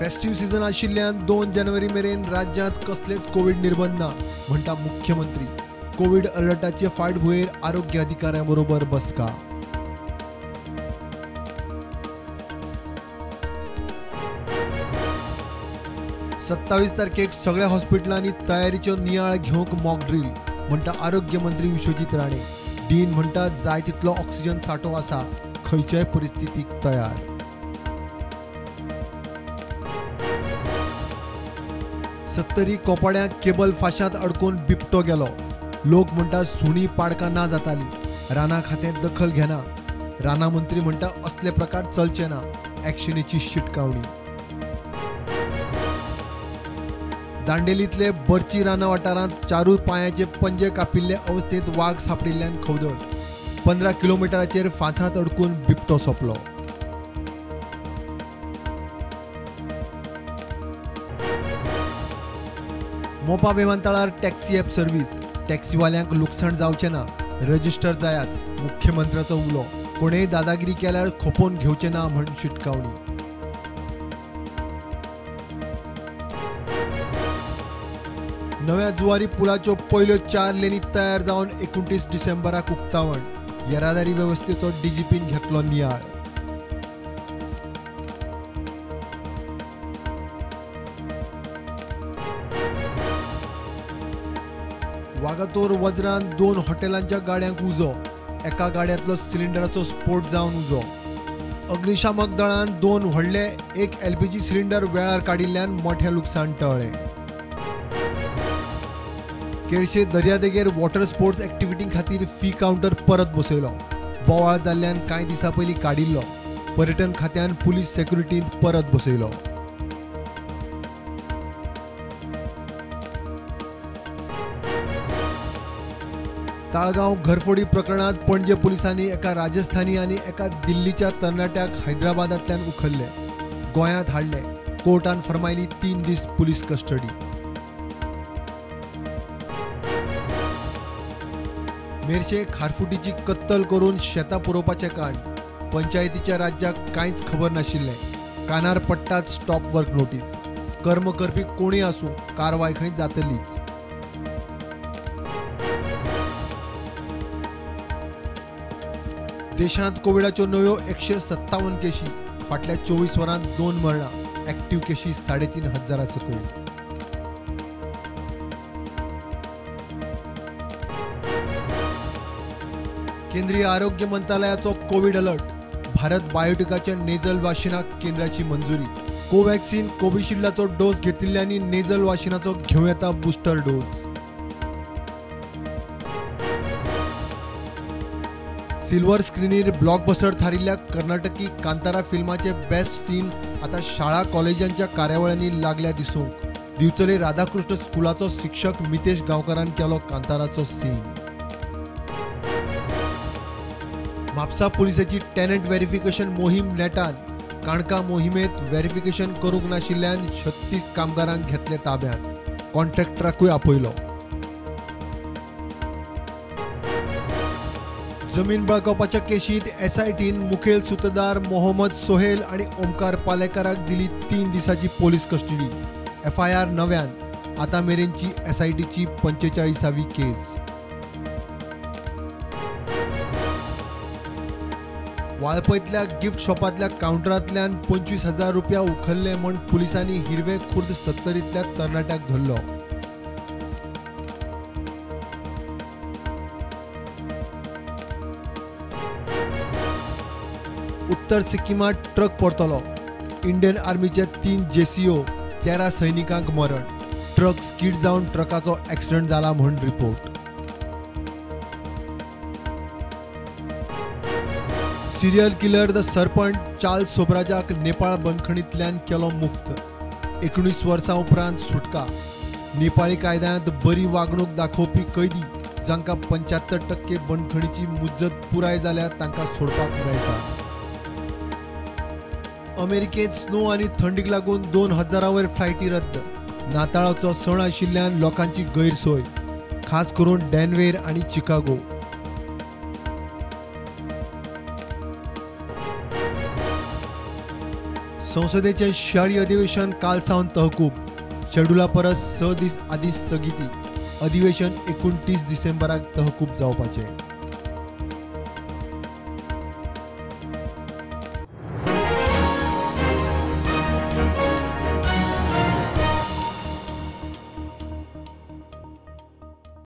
Festive season आशिल्ल्यान 2 जानेवारी मेरेन राज्यांत कसलेच कोवीड निर्बंध ना म्हणटा मुख्यमंत्री। कोवीड अलर्टाचे फाटभुंयेर आरोग्य अधिकाऱ्यां बरोबर बसका। 27 तारखेक सगळ्या हॉस्पिटलांनी तयारीच्यो नियाळ घेवंक मॉक ड्रील म्हणटा आरोग्य मंत्री विश्वजीत राणे। डीन म्हणटा जाय तितलो ऑक्सिजन सांठो आसा, खंयच्याय परिस्थितीक तयार। 70 कोपाड्यां केबल फाशांत अडकून बिबटो गेलो। लोक म्हणटा सुणी पाडकां ना जाताली, राना खातें दखल घेना। राना मंत्री म्हणटा असले प्रकार चलचे ना, ॲक्शनीची शिटकावणी। दांडेलींतले बर्ची राना वाठारांत 4 पांयाचे पंजे कापिल्ले अवस्थेंत वाग सांपडिल्ल्यान खवदळ। 15 किलोमिटराचेर फांसांत अडकून बिबटो सोंपलो। मोपा विमानतळार टॅक्सी ॲप सर्व्हिस, टॅक्सीवाल्यांक लुकसाण जावचें ना, रजिस्टर जायात, मुख्यमंत्र्याचो उलो। कोणेय दादागिरी केल्यार खोपोवन घेवचें ना म्हण शिटकावणी। नव्या जुवारी पुलाच्यो पयल्यो 4 लेनी तयार जावन 29 डिसेंबराक उक्तावण। येरादारी वेवस्थेचो डीजीपीन घेतलो नियाळ। वागातोर वज्रान 2 हॉटेलांच्या गाड्यांक उजो, एका गाड्यांतलो सिलिंडराचो स्फोट जावन उजो। अग्निशामक दळान 2 व्हडले 1 एलपीजी सिलिंडर वेळार काडिल्ल्यान मोठें लुकसाण टळ्ळें। केळशे दर्यादेगेर वॉटर स्पोर्ट्स एक्टिविटी खातीर फी कावंटर परत बसयलो। बोवाळ जाल्ल्यान कांय दिसां पयलीं काडिल्लो। पर्यटन खात्यान पुलीस सेक्युरिटींत परत बसयलो। ताळगांव घरफोडी प्रकरणांत पणजे पुलिसांनी एका राजस्थानी आनी एका दिल्लीच्या तरणाट्याक हैदराबादांतल्यान उखल्ले, गोंयांत हाडले। कोर्टान फर्मायली 3 दीस पुलीस कस्टडी। मेरशे खारफुटीची कत्तल करून शेतां पुरोवपाचें कांड, पंचायतीच्या राज्याक कांयच खबर नाशिल्लें। कानार पडटाच स्टॉप वर्क नोटीस। कर्म करपी कोणूय आसूं, कारवाय खंय जातलीच। देशांत कोविडाच्यो नव्यो 157 केशी, फाटल्या 24 वरांत 2 मरणां, ॲक्टिव्ह केशी 3500 सकयल। केंद्रीय आरोग्य मंत्रालयाचो कोविड अलर्ट, भारत बायोटेकाच्या नेझल वाशिनाक केंद्राची मंजुरी। कोव्हॅक्सिन कोविशिल्डाचो डोस घेतिल्ल्यांनी नेझल वाशिनाचो घेवं येता बुस्टर डोस। सिल्वर स्क्रिनीर ब्लॉकबस्टर थारिल्ल्या कर्नाटकी कांतारा फिल्माचे बेस्ट सीन आता शाळा कॉलेजांच्या कार्यावळींनी लागल्या दिसूंक। दिवचले राधाकृष्ण स्कुलाचो शिक्षक मितेश गांवकारान केलो कांताराचो सीन। म्हापसा पुलिसाची टेनंट व्हेरिफिकेशन मोहीम नेटान, काणका मोहिमेत व्हेरिफिकेशन करूंक नाशिल्ल्यान 36 कामगारांक घेतले ताब्यांत, कॉन्ट्रॅक्टराकूय आपयलो। जमीन बळकावपाच्या केशींत एसआयटीन मुखेल सुत्रधार मोहम्मद सोहेल आनी ओमकार पालेकाराक दिली 3 दिसांची पोलीस कस्टडी। एफआयआर नव्यान, आतां मेरेनची एसआयटीची 45वी केस। वाळपयतल्या गिफ्ट शॉपांतल्या कावंटरांतल्यान 25,000 रुपया उखल्ले म्हूण पुलिसांनी हिरवे खुर्द 70तल्या तरणाट्याक धरलो। उत्तर सिक्किमांत ट्रक परतलो, इंडियन आर्मीचे 3 जेसीओ 13 सैनिकांक मरण, ट्रक स्कीड जावन ट्रकाचो एक्सिडंट जाला म्हूण report. Serial killer the serpent Charles सोबराजाक नेपाळ बंदखणींतल्यान केलो मुक्त, 19 वर्सां उपरांत सुटका। नेपाळी कायद्यांत बरी वागणूक दाखोवपी कैदी जांकां 75% बंदखणीची मुजत पुराय जाल्या तांकां सोडपाक मेळटा। अमेरिकेंत स्नो आनी थंडीक लागून 2000 वयर फ्लायटी रद्द। नाताळाचो सण आशिल्ल्यान लोकांची गैरसोय, खास करून डॅनवेर आनी चिकागो। संसदेचें शिंयाळी अधिवेशन काल सावन तहकूब. शेड्युला परस 6 दीस आदीं स्थगिती. अधिवेशन 29 डिसेंबराक तहकूब जावपाचें.